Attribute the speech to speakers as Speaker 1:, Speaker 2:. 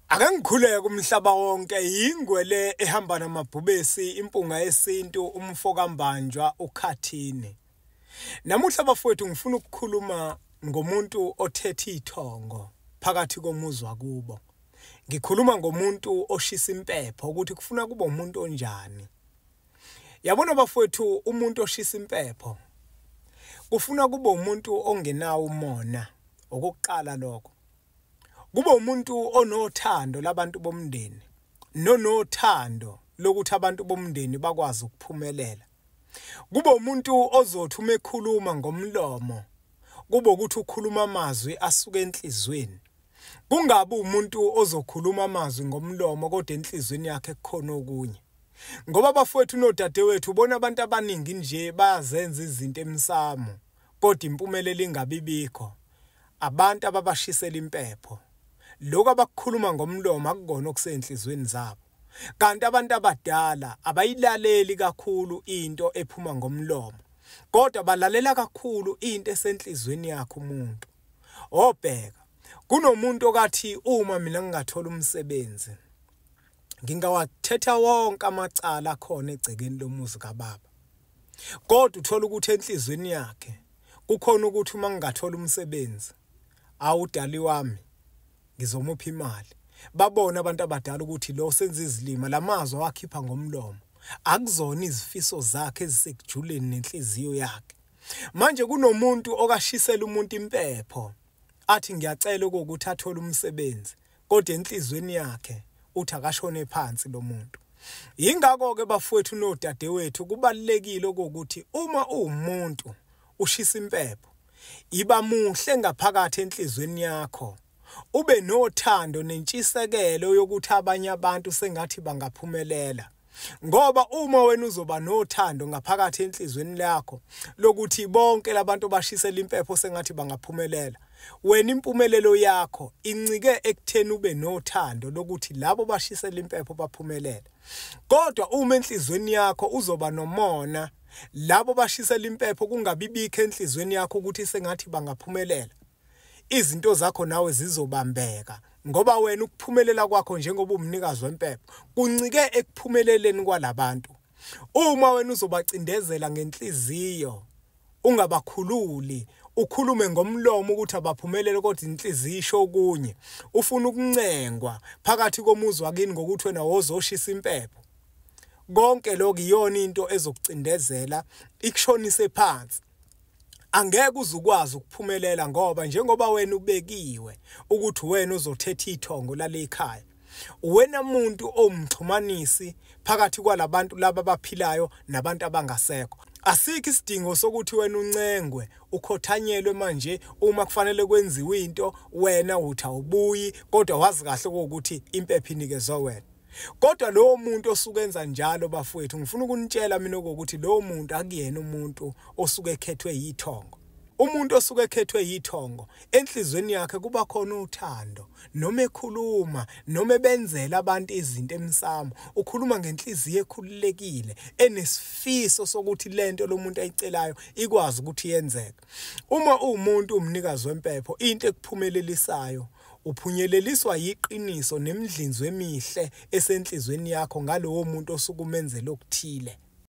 Speaker 1: Ake ngikhuleke umhlaba wonke yingwe le ehamba namabhubesi impunga yesintu umfo kaMbanjwa uKhathini. Namuhla bafowethu ngifuna ukukhuluma ngomuntu othethe ithongo phakathi komuzi wakubo. Ngikhuluma ngomuntu oshisa impepho ukuthi kufuna kube umuntu onjani. Yabona bafowethu, umuntu oshisa impepho kufuna kube umuntu ongenawo umona, okokuqala lokho. Kube umuntu onothando labantu bomndeni, nonothando lokuthi abantu bomndeni bakwazi ukuphumelela. Kube umuntu ozothi uma ekhuluma ngomlomo, kube ukuthi ukhuluma amazwi asuka enhliziyweni. Kungabi umuntu ozokhuluma amazwi ngomlomo kodwa enhliziyweni yakhe kukhona okunye. Ngoba bafowethu nodadewethu, ubona abantu abaningi nje bayazenza izinto emsamo kodwa impumelelo ingabibikho. Abantu ababashisela impepho, lokhu abakukhuluma ngomlomo akukona okusenhliziyweni zabo. Kanti abantu abadala abayilaleli kakhulu into ephuma ngomlomo, kodwa balalela kakhulu into esenhliziyweni yakhe umuntu. Obheka, kunomuntu okathi uma mina ngingathola umsebenzi, ngingawathetha wonke amacala akhona egcekeni lomuzi kababa. Kodwa uthola ukuthi enhliziyweni yakhe kukhona ukuthi uma ngingathola umsebenzi, awudali wami ngizomupha imali. Babona abantu abadala ukuthi lo senza izilima, lamazwi awakhipha ngomlomo akuzona izifiso zakhe ezisekujuleni nenhliziyo yakhe. Manje kunomuntu okashisela umuntu impepho athi ngiyacela ukuthi athole umsebenzi, kodwa enhliziyweni yakhe uthi akashone phansi lo muntu. Yingakho-ke bafowethu nodadewethu kubalulekile ukuthi uma uwumuntu ushisa impepho, iba muhle ngaphakathi enhliziyweni yakho, ube nothando nentshisekelo yokuthi abanye abantu sengathi bangaphumelela. Ngoba uma wena uzoba nothando ngaphakathi enhliziyweni yakho lokuthi bonke labantu bashisela impepho sengathi bangaphumelela, wena impumelelo yakho incike ekutheni ube nothando lokuthi labo bashisela impepho baphumelele. Kodwa uma enhliziyweni yakho uzoba nomona, labo bashisela impepho kungabibikho enhliziyweni yakho ukuthi sengathi bangaphumelela, izinto zakho nawe zizobambeka. Ngoba wena ukuphumelela kwakho njengoba umnikazi wempepho kuncike ekuphumeleleni kwalabantu. Uma wena uzobacindezela ngenhliziyo, ungabakhululi, ukhulume ngomlomo ukuthi abaphumelele kodwa inhliziyo isho okunye, ufuna ukuncengwa phakathi komuzi wakini ngokuthi wena wozoshisa impepho, konke lokho iyona into ezokucindezela ikushonise phansi. Angeke uzukwazi ukuphumelela ngoba njengoba wena ubekiwe ukuthi wena uzothetha ithongo lalekhaya, wena muntu owumxhumanisi phakathi kwalabantu laba abaphilayo nabantu abangasekho. Asikho isidingo sokuthi wena uncengwe ukhothanyelwe manje uma kufanele kwenziwe into, wena uthi awubuyi kodwa wazi kahle ukuthi impepho inikezwe wena. Kodwa lowo muntu osuke enza njalo bafowethu, ngifuna ukunitshela mina ukuthi lowo muntu akuyena umuntu osuke ekhethwe yithongo. Umuntu osuke ekhethwe yithongo enhliziyweni yakhe kuba khona uthando, noma ekhuluma noma ebenzela abantu izinto emsamo, ukhuluma ngenhliziyo ekhululekile enesifiso sokuthi lento lo muntu ayicelayo ikwazi ukuthi yenzeke. Uma uwumuntu umnikazi wempepho, into ekuphumelelisayo uphunyeleliswa yiqiniso nemidlinzo emihle esenhlizweni yakho ngalowo muntu osuke umenzela okuthile.